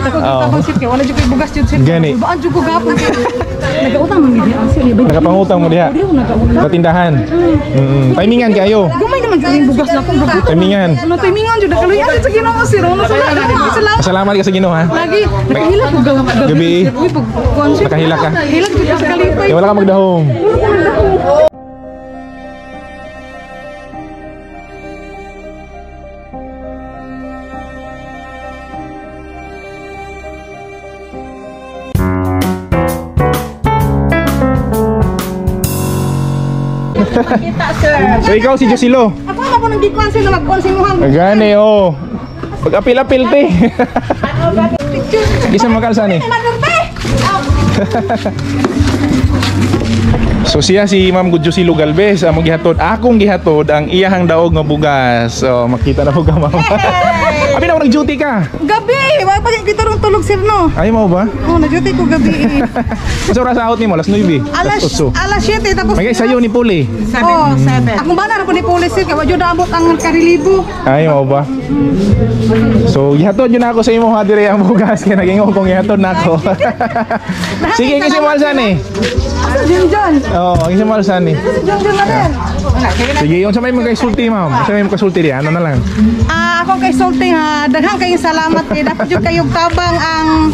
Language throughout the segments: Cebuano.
Oo. Sir, kay wala jud koy bugas jud, sir. Gani. Baan jud ko gapon kay nagautang man gid sir. Nakapangutang mo diha. Sa tindahan. Timingan kayo. Gumay naman jud yung bugas na akong bugas. Timingan. Ano timingan jud nakaluyan sa Ginoo, sir. Ano salamat. Salamat ka sa Ginoo ha. Lagi nakahila ko Gabi. Uy, pag kuan, sir. Nakahila ka? Hilak jud ko sa kalipay. Eh, wala ka magdahom. Kita, sir. So ikaw si Josilo. Ako na po nang gikuan, sir, na magkuan sa imuhang. Gani oh. Pag-apil-apil te. Isa makalsa ni. So siya si Ma'am Josilo Galvez ang gihatod, akong gihatod ang iyahang daog nga bugas. So makita na po ka, ma'am. Abi na nag-duty ka. Gabi, wala pa kita rong tulog, sir, no. Ay mo ba? Oh, na-duty ko gabi eh. Sa oras out nimo alas 9. Alas Alas 8. alas 7 tapos. May sayo ni Puli. Oh, 7. Akong bana na po ni police, sir, kay wa jud naabot ang karilibo. Ay mo ba? So gihatod yun ako sa imo ha dire ang bugas kay naging kong gihatod na ako. Sige, kasi mo alsan eh. Asa Jun Jun? Oo, kasi mo alsan eh. Asa Jun Jun na rin? Sige, yung sa may mga sulti, ma'am. Sa may mga sulti diyan, ano na lang. Ah, akong kay sulti ha, daghan kayong salamat kay dapat jud kayong tabang ang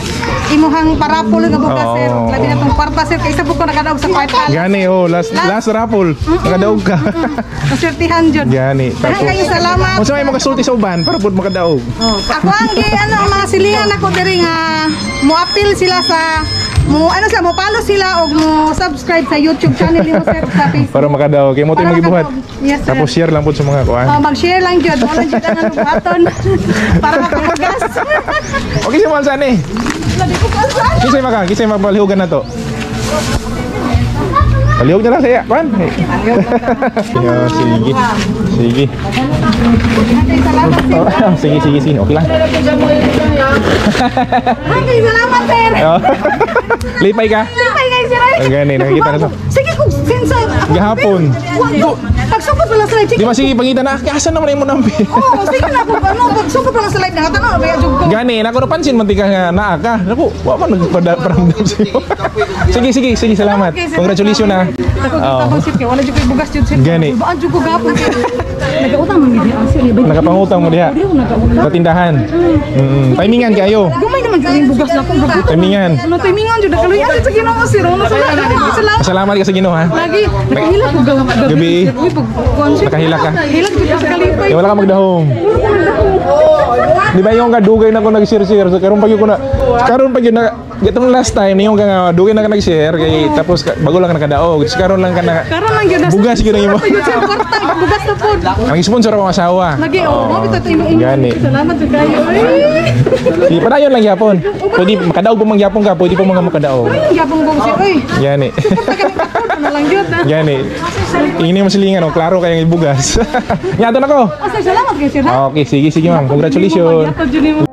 imuhang parapol nga bugas, sir. Oo. Labi na tong kwarta, sir, kay isa po ko nakadaog sa kwarta. Gani oh, last last raffle. Nakadaog ka. Nasurtihan jud. Gani. Daghan kayong salamat. Kung sa may mga sulti sa uban para pud makadaog. Ako ang gi ano ang mga silingan ako diri nga mo-appeal sila sa mo ano sila mo follow sila og mo subscribe sa YouTube channel nimo, sir, sa Facebook. Para makadaog. Kay mo tayo Para magibuhat. makadaog. Yes, sir. Tapos share lang pud sa mga kuan. Oh, mag-share lang jud. Wala jud ang ano buhaton para makabugas. Okay sa malsan eh. Kisay maka, kisay mapalihugan na to. Palihog na lang saya, kuan. Yeah, sige. Sige. Salamat, sir. Oh, sige, sige, sige. Okay lang. Ay, salamat, sir. Oh. Lipay ka? Lipay kay sir. Ay. Ang gani, nakikita na to. Sige kung sinsa. Gahapon. Pagsugod pa lang sa live. Di ba sige pangita na, asa naman yung munampi? Oo, sige na kung ano, pagsugod pa lang sa live nangatanaw ba jud ko. Gani, nako napansin man tika nga naa ka. Naku, wa man nagparamdam sa'yo. Sige, sige, sige, salamat. Okay, sir. Congratulations na. Ako Oo. tabang sir kay wala jud koy bugas jud, sir. Gani. Baan jud ko gapon kay nagautang man gid sir. Nakapangutang mo diha. Sa tindahan. Timingan kayo. Gumay naman jud yung bugas na akong bugas. Timingan. Ano timingan jud nakaluyan sa Ginoo, sir. Ano salamat. Salamat ka sa Ginoo ha. Lagi nakahila ko Gabi. Uy, pag kuan, sir. Nakahila ka? Hilak jud ko sa kalipay. Eh, wala ka magdahom. Di ba yung kadugay na ko nag-share-share? So, karon pa yun ko na, karon pa yun na, gatong last time, yung ka nga, dugay na ka nag-share, kay, tapos bago lang ka nakadaog. Tapos karon lang ka na, Karon lang jud na. Bugas gyud ang imo. Jud sir kwarta bugas na pod. Ang sponsor akong asawa. Lagi oh, mo bitaw imo imo. Gani. Salamat jud kayo. Ay. Sige, padayon lang gyapon. Pwede makadaog pa man gyapon ka, pwede pa mga makadaog. Ay, gyapon ko sir. Uy. Gani. Suporta kami pod na lang jud na. Gani. Ingin mo silingan, oh, klaro kayong ibugas. Nyato na ko. Oh, sir, salamat kayo, sir. Ha? Okay, sige, sige ma'am. Congratulations. Jud nimo.